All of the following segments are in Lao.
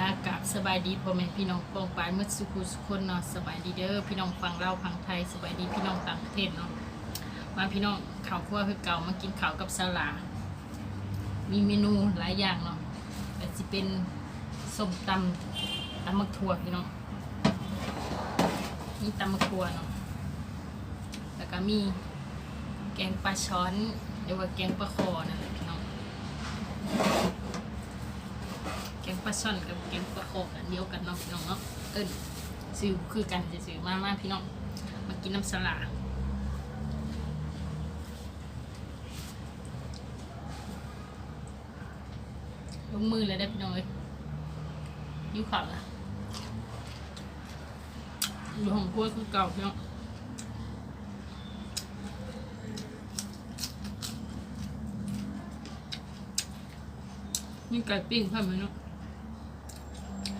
ອາ ກາບສະບາຍດີພໍ່ແມ່ພີ່ນ້ອງປ້ອງປາຍໝົດສູ່ຜູ້ສູ່ຄົນເນາະ. ສະບາຍດີເດີພີ່ນ້ອງຝັ່ງລາວຝັ່ງໄທ, ສະບາຍດີພີ່ນ້ອງຕ່າງປະເທດເນາະ. ມາພີ່ນ້ອງ ເຂົ້າຄົວຄືເກົ່າ, ມາກິນເຂົ້າກັບສາຫຼາ. ມີເມນູຫຼາຍຢ່າງເນາະ, ກໍຊິເປັນສົ້ມຕຳ, ຕຳໝາກຖົ່ວພີ່ນ້ອງ, ມີຕຳໝາກຖົ່ວເນາະ, ແລ້ວກໍມີແກງປາຊ່ອນ ຫຼືວ່າແກງປາຄໍ່ນັ້ນແຫຼະພີ່ນ້ອງ. ແກງປາຊ່ອນກັບແກງປາຄໍ່ ອັນດຽວກັນເນາະພີ່ນ້ອງເນາະ, ເອີ້ນຊື່ຄືກັນຊື່ໆ. ມາ ມາພີ່ນ້ອງ ມາກິນນຳສາຫຼາ. ລົງມືແລ້ວເດີພີ່ນ້ອງເອີຍ, ຫິວເຂົ້າລະ. ຢູ່ຫ້ອງຄົວຄືເກົ່າພີ່ນ້ອງ. ມີໄກ່ປີ້ງພ້ອມເນາະ,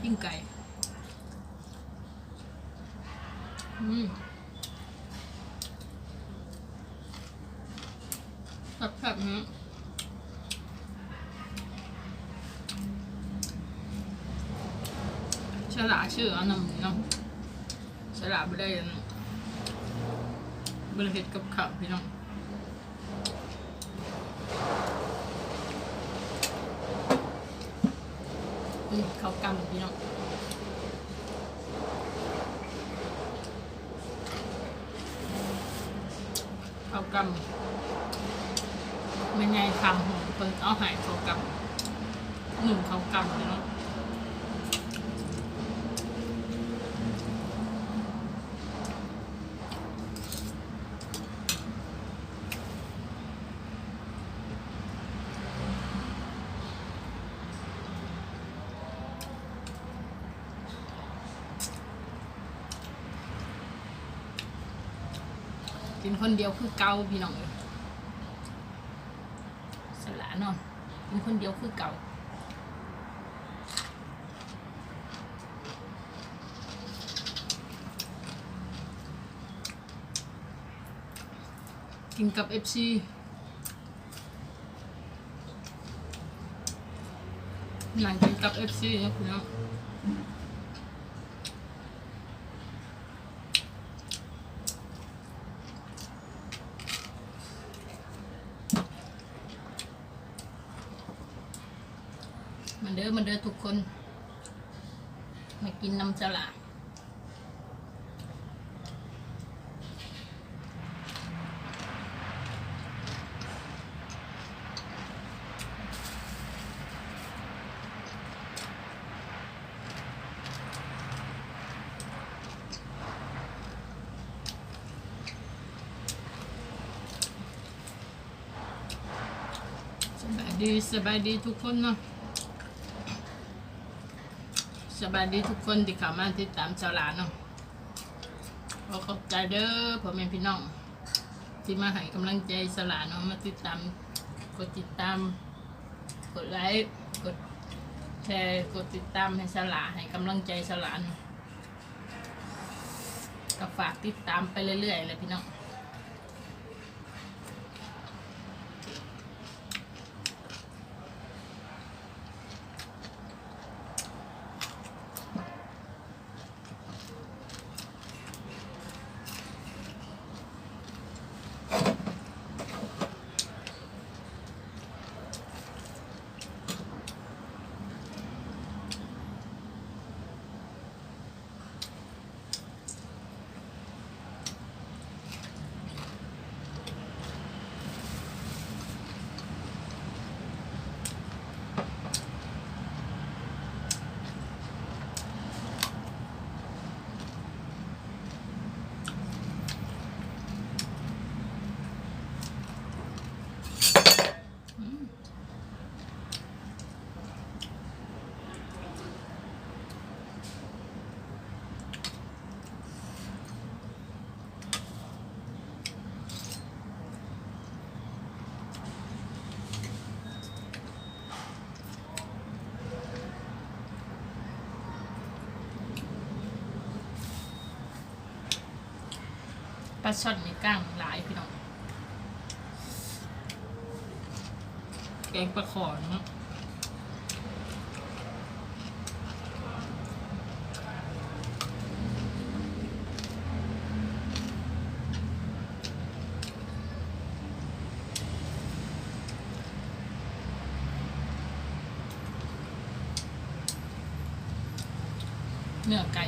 ປີ້ງໄກ່. ອືມ ແຊບໆເນາະ. ສາຫຼາຊື້ເອົານຳເນາະ, ສາຫຼາບໍ່ໄດ້ ບໍ່ໄດ້ເຮັດກັບເຂົ້າພີ່ນ້ອງ. ອືມ ເຂົ້າກ່ຳພີ່ນ້ອງ, ເຂົ້າກ່ຳ. ແມ່ໃຫຍ່ຂ້າງຫ້ອງເພິ່ນເອົາໃຫ້ເຂົ້າກ່ຳ, ໜຶ້ງເຂົ້າກ່ຳພີ່ນ້ອງ. ກິນຄົນດຽວຄືເກົ່າພີ່ນ້ອງເອີຍ, ສາຫຼາເນາະ, ກິນຄົນດຽວຄືເກົ່າ. ກິນກັບເອັຟຊີ, ນັ່ງກິນກັບເອັຟຊີເນາະພີ່ນ້ອງ. ມາເດີ ມາເດີທຸກຄົນ ມາກິນນຳສາຫຼາ. ສະບາຍດີ ສະບາຍດີທຸກຄົນເນາະ, ສະບາຍດີທຸກຄົນທີ່ເຂົ້າມາຕິດຕາມສາຫຼາເນາະ. ຂໍຂອບໃຈເດີພໍ່ແມ່ພີ່ນ້ອງ ທີ່ມາໃຫ້ກຳລັງໃຈສາຫຼາເນາະ, ມາຕິດຕາມ ກົດຕິດຕາມ ກົດໄລ ກົດແຊ ກົດຕິດຕາມໃຫ້ສາຫຼາ ໃຫ້ກຳລັງໃຈສາຫຼາເນາະ. ກໍຝາກຕິດຕາມໄປເລື້ອຍໆແຫຼະພີ່ນ້ອງ. ປາຊ່ອນນີ້ກ້າງຫຼາຍພີ່ນ້ອງ, ແກງປາຄໍ່ເນາະ. ເນື້ອໄກ່.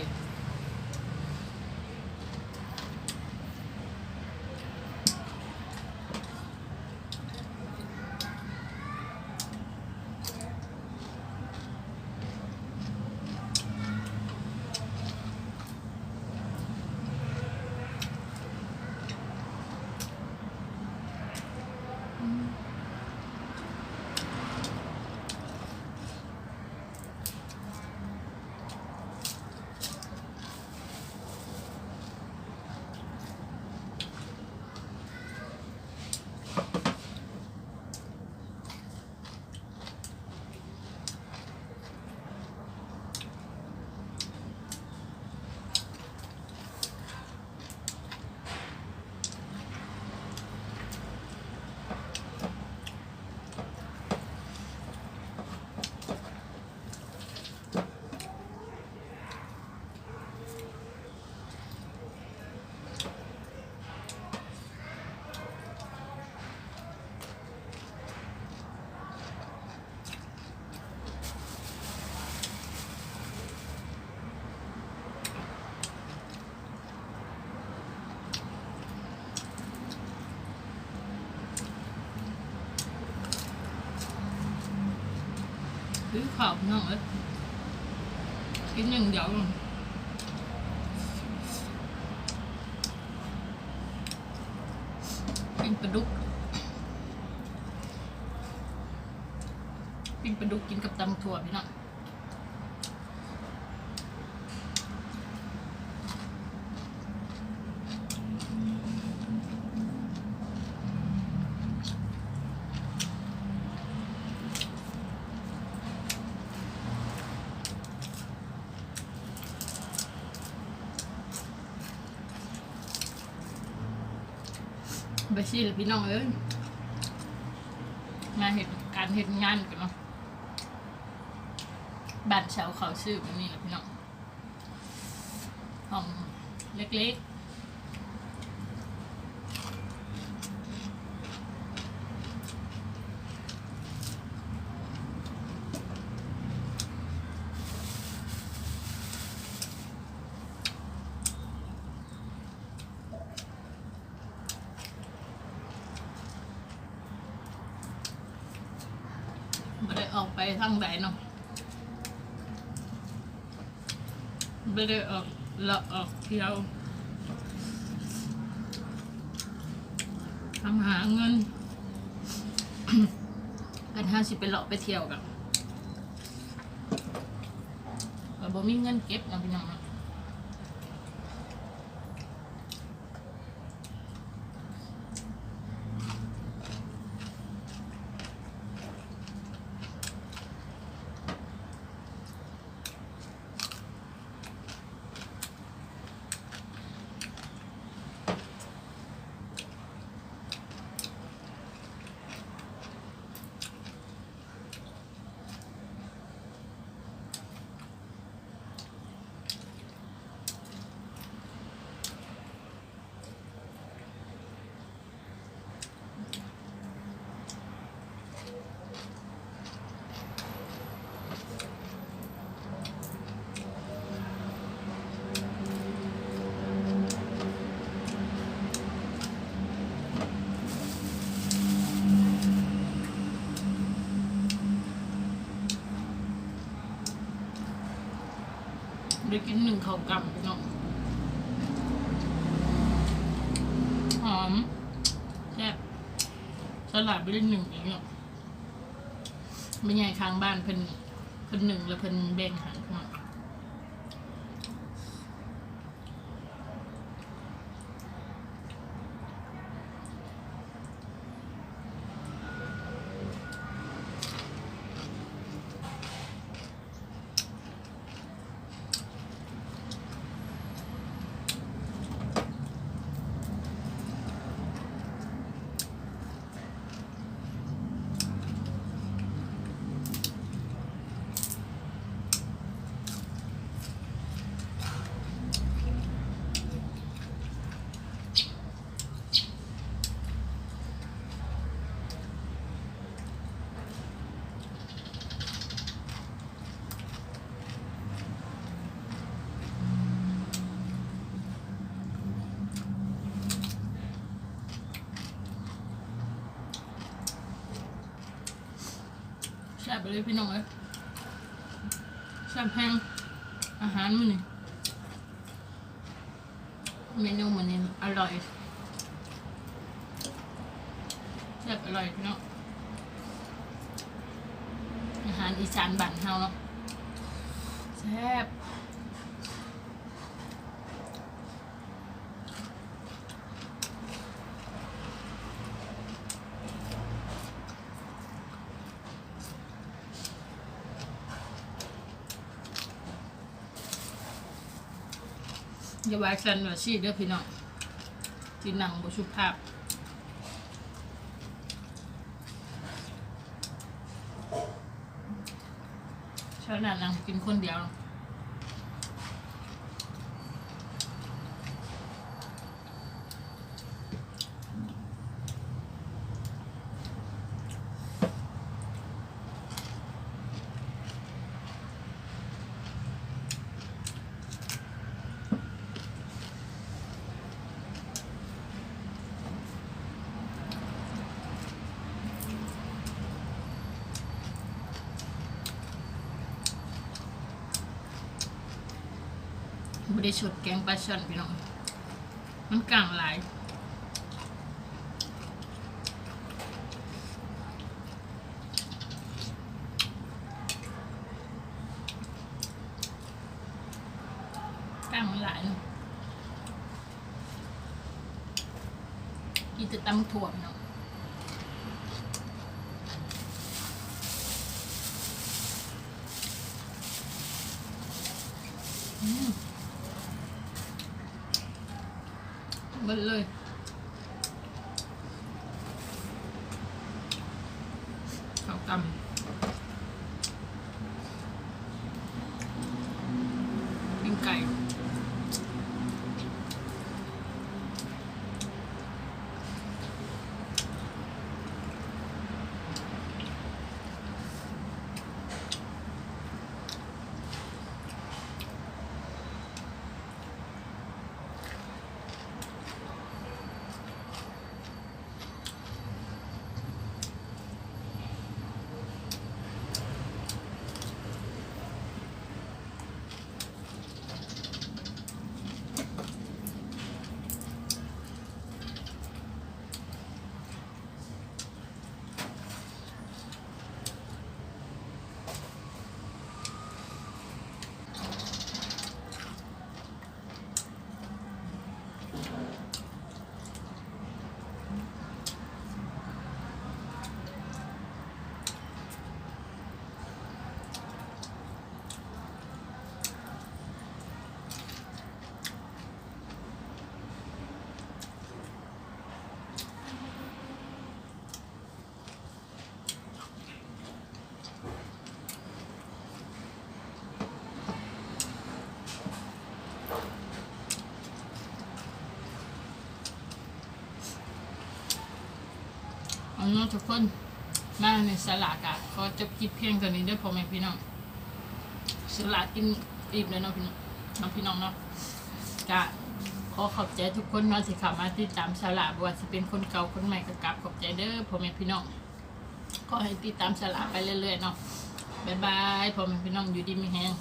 ซื้อข้าวพี่น้องเอ้ย กินอย่างเดียว ปิ้งปลาดุก ปิ้งปลาดุกกินกับตำถั่วพี่น้อง ไปสิล่ะพี่น้องเอ้ย มาเฮ็ดการเฮ็ดงานกันเนาะ บ้านเช่าเขาซื้อแบบนี้ล่ะพี่น้อง ห้องเล็กๆ บ่ได้ออกไปทางใดเนาะ บ่ได้ออกเลาะออกเที่ยว ทำหาเงิน คันเฮาสิไปเลาะไปเที่ยวก็ ก็บ่มีเงินเก็บเนาะพี่น้องเนาะ ได้กินหนึ่งข้าวกล่ำพี่น้อง หอม แซ่บ สลัดบ่ได้หนึ่งอีกเนาะ แม่ใหญ่ข้างบ้านเพิ่น เพิ่นหนึ่งแล้วเพิ่นแบ่งให้เนาะ เ ເລີຍພີ່ນ້ອງເອີຍ ແຊບແຮງ ອາຫານມື້ນີ້ ເມນູມື້ນີ້ອະລ່ອຍ ແຊບອະລ່ອຍພີ່ນ້ອງ ອາຫານອີສານບ້ານເຮົາເນາະ ແຊບ. ຢ່າວ່າຊັ້ນວ່າຊີ້ເດີພີ່ນ້ອງ ທີ່ນັ່ງບໍ່ສຸພາບ. ຊາວນານັ່ງກິນຄົນດຽວ ບໍ່ໄດ້ຊົດແກງປາຊ່ອນພີ່ນ້ອງ ມັນກ້າງຫຼາຍ ກ້າງມັນຫຼາຍເນາະ. ກິນແຕ່ຕຳຖົ່ວເນາະ ອືມ ເບິດເລີຍ ເຂົ້າຕຳ ປີ້ງໄກ່. ເອົາເນາະທຸກຄົນ ມາໃນສາລາກະຂໍຈົບຄລິບພຽງເທົ່ານີ້ເດີພໍ່ແມ່ພີ່ນ້ອງ. ສາລາກິນອີ່ມແລ້ວເນາະ ເນາະພີ່ນ້ອງເນາະ. ກະຂໍຂອບໃຈທຸກຄົນເນາະ ທີ່ເຂົ້າມາຕິດຕາມສາລາ ບໍ່ວ່າຊິເປັນຄົນເກົ່າຄົນໃໝ່ ກະກາບຂອບໃຈເດີພໍ່ແມ່ພີ່ນ້ອງ. ຂໍໃຫ້ຕິດຕາມສາລາໄປເລື້ອຍໆເນາະ. ບາຍບາຍ ພໍ່ແມ່ພີ່ນ້ອງ ຢູ່ດີມີແຮງ.